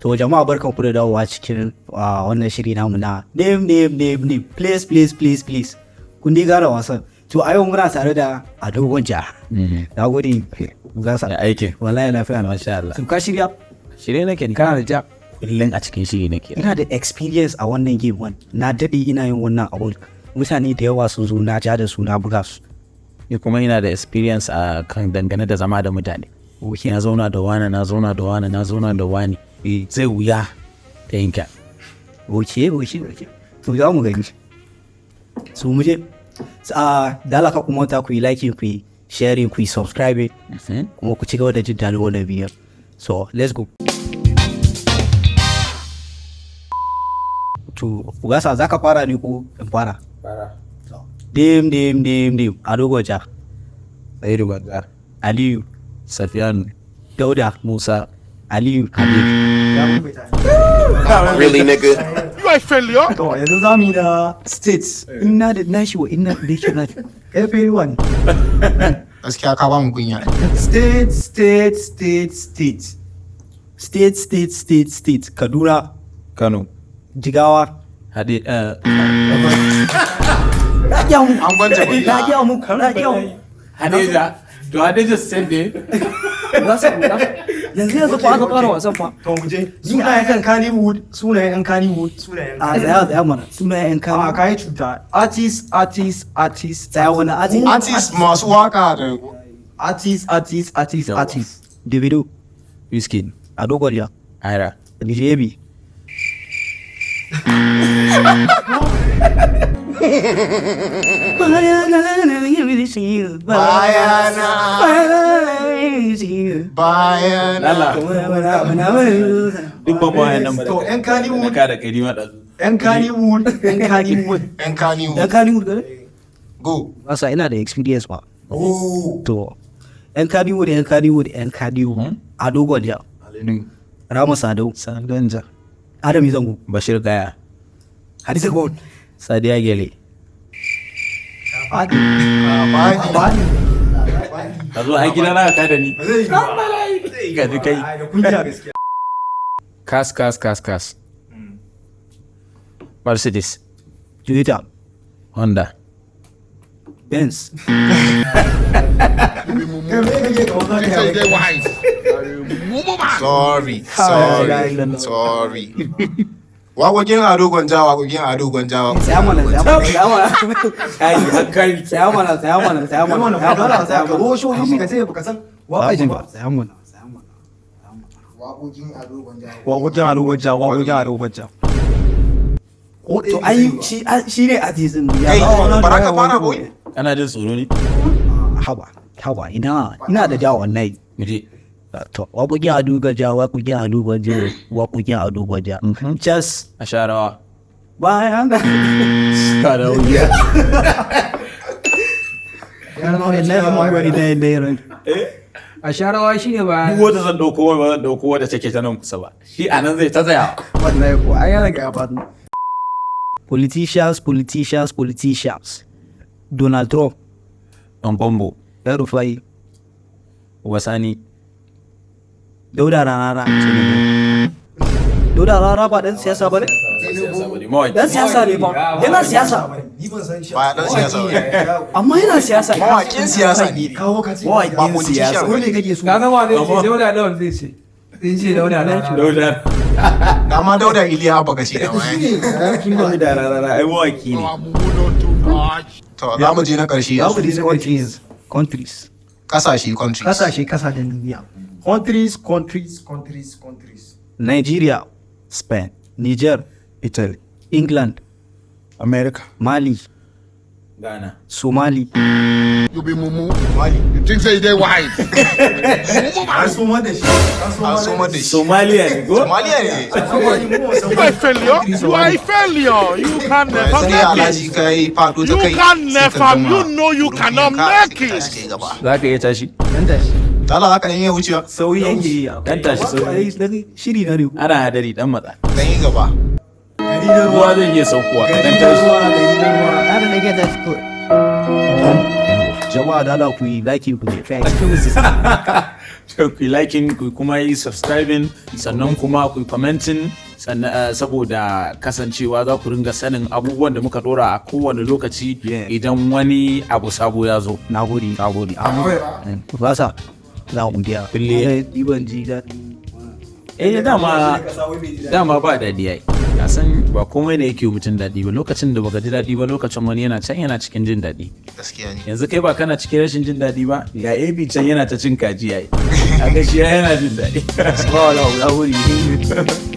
To jama'a, barkan ku da dawowa cikin wannan shiri namu na name, name, name, name, please, please, please, please. Kun dai gane wasan. To a yau muna tare da Ado Gwanja. Na gode. Gasa. Ya aikin? Wallahi lafiya. Masha Allah. To ka shirya? Shirye nake ni. Kana da ja? Kullum a cikin shiri nake. Ina da experience a wannan game one. Na daɗe ina yin wannan abun. Mutane da yawa sun zo, na ja da su, na buga su. Ni kuma ina da experience a kan dangane da zama da mutane. Na zauna da wani, na zauna da wani, na zauna da wani. Zai wuya ta yanka. Ok. To za mu gani. So mu je. A dalaka kuma ta ku yi like, ku yi sharing, ku yi subscribe, kuma ku ci gaba da jin daɗin wannan bidiyon. So let's go. To Ugasa, za ka fara ne ko in fara? Fara. Dim dim dim dim. Ado Gwanja. Sa'idu Gwanja. Aliyu. Safiyanu. Dauda. Musa. Aliyu Habib. Really, nigga? You are a failure. To yanzu za mu yi da states. Inna da nashi wa inna ilaihi raji'un. Everyone. Gaskiya ka ba mu kunya. State, state, state, state. State, state, state, state. Kaduna. Kano. Jigawa. Hade Na gaya muku. An gwance kuɗi. Na gaya muku. Na gaya muku. Hadeja. To Hadeja state ne. Yanzu yanzu fa aka fara wasan fa. To mu je. Sunayen kan Kannywood, sunayen yan Kannywood, sunayen. A tsaya, tsaya mana. Sunayen yan A kama. kai cuta. Artist, artist, artist. Tsaya, wani artist? Artist masu waka da Artist, artist, artist, artist. Davido. Wizkid. Ado Gwanja. Aira. DJ AB. Bayana. Bayana. Lala. Duk ban bayan nan ba. To yan Kannywood, Na kada kai ni ma ɗazu. yan Kannywood, yan Kannywood. Yan Kannywood. Yan Kannywood gare? Go. Masa ina da experience ba. Oh. To, yan Kannywood, yan Kannywood, yan Kannywood. Ado Gwanja. Rama Sadau. Sani Gwanja. Adam Zango. Bashir Gaya. Hadiza Gawon. Sadiya Gele. Bani. Ka zo ai gida na ka da ni. Ka ji kai. Da kunya gaskiya. Kas kas kas kas. Mercedes. Toyota. Honda. Benz. Sorry, sorry, sorry. Waƙoƙin Ado Gwanja, waƙoƙin Ado Gwanja, waƙoƙin Tsaya mana, tsaya mana, tsaya mana. Kai hankali. Tsaya mana, tsaya mana, tsaya mana, tsaya mana, tsaya Ka mana. rosho shi ka ce baka san waƙa shi ba. Tsaya mana, tsaya mana. Waƙoƙin Ado Gwanja, waƙoƙin Ado Gwanja. To ai shi ne artist din ya. Kai, bara ka fara boy. Ana jin tsoro ne? Haba, haba, ina da jawo wallahi. Mu je. To, waƙoƙin Ado Gwanja, waƙoƙin Ado Gwanja, waƙoƙin Ado Gwanja. Just A sha rawa. bayan Sha rawa. A sharawa shi ne ba. Duk wata zan ɗauko wai ba zan ɗauko wadda take ta nan kusa ba. Shi a nan zai ta tsaya. Wallahi ko ai ya riga ya faɗi. Politicians, politicians, politicians. Donald Trump. Ɗan Kwambo. El Rufai. Wasani. Dauda Rarara. Dauda Rarara ba ɗan siyasa ba ne? Mawaki. Ɗan siyasa ne ba. Yana siyasa. Ni ban san shi. Ba ɗan siyasa ba ne. Amma yana siyasa. Mawaƙin siyasa ne. Kawo ka ce. Ba politician Ko ba ne ne. kake so? Ka san wa zai ce Dauda Lawan zai ce. Zai ce Dauda Lawan. Dauda. Dama Dauda Iliya baka ce da wai. Dauda Rarara ai mawaki ne. To za mu je na ƙarshe yanzu. Countries. Countries. Ƙasashe, countries. Kasashe, kasashen duniya. Countries, countries, countries, countries. Nigeria. Spain. Niger. Italy. England. America. Mali. Ghana. Somali. You be mumu. Mali. You think say they wise? An soma da shi. An soma da shi. Somalia ne ko? Somalia ne. You are a failure. You are a failure. You can never Sai make Alhaji it. kai faɗo ta You kai. can sai ka never- gama you know you rufin cannot ka, make sai ka it. tashi kai gaba. Za ka iya tashi. Dan tashi. Dala za ka ɗan iya wucewa. Sauyi yake yi. Dan tashi sauyi. Shiri na ne. Ana hadari dan matsa. Dan yi gaba. Ruwa zai iya saukowa. Dan tashi. Ana da tashi kawai. Jama'a, da Allah ku yi like, ku yi To, ku yi liking, ku kuma yi subscribing, sannan kuma ku yi commenting, sannan saboda kasancewa za ku ringa sanin abubuwan da muka dora a kowane lokaci idan wani abu sabo ya zo. Na gode. Na gode. Ba sa na godiya. Bille. Ni ban ji daɗi. Eh, dama ba daɗi ai. Ka san ba komai ne yake mutum daɗi ba. Lokacin da baka ji daɗi ba, lokacin wani yana can yana cikin jin daɗi. Gaskiya ne. Yanzu kai ba kana cikin rashin jin daɗi ba, ga AB can yana ta cin kaji ai. A ga shi yana jin daɗi. Ba wala, na gode.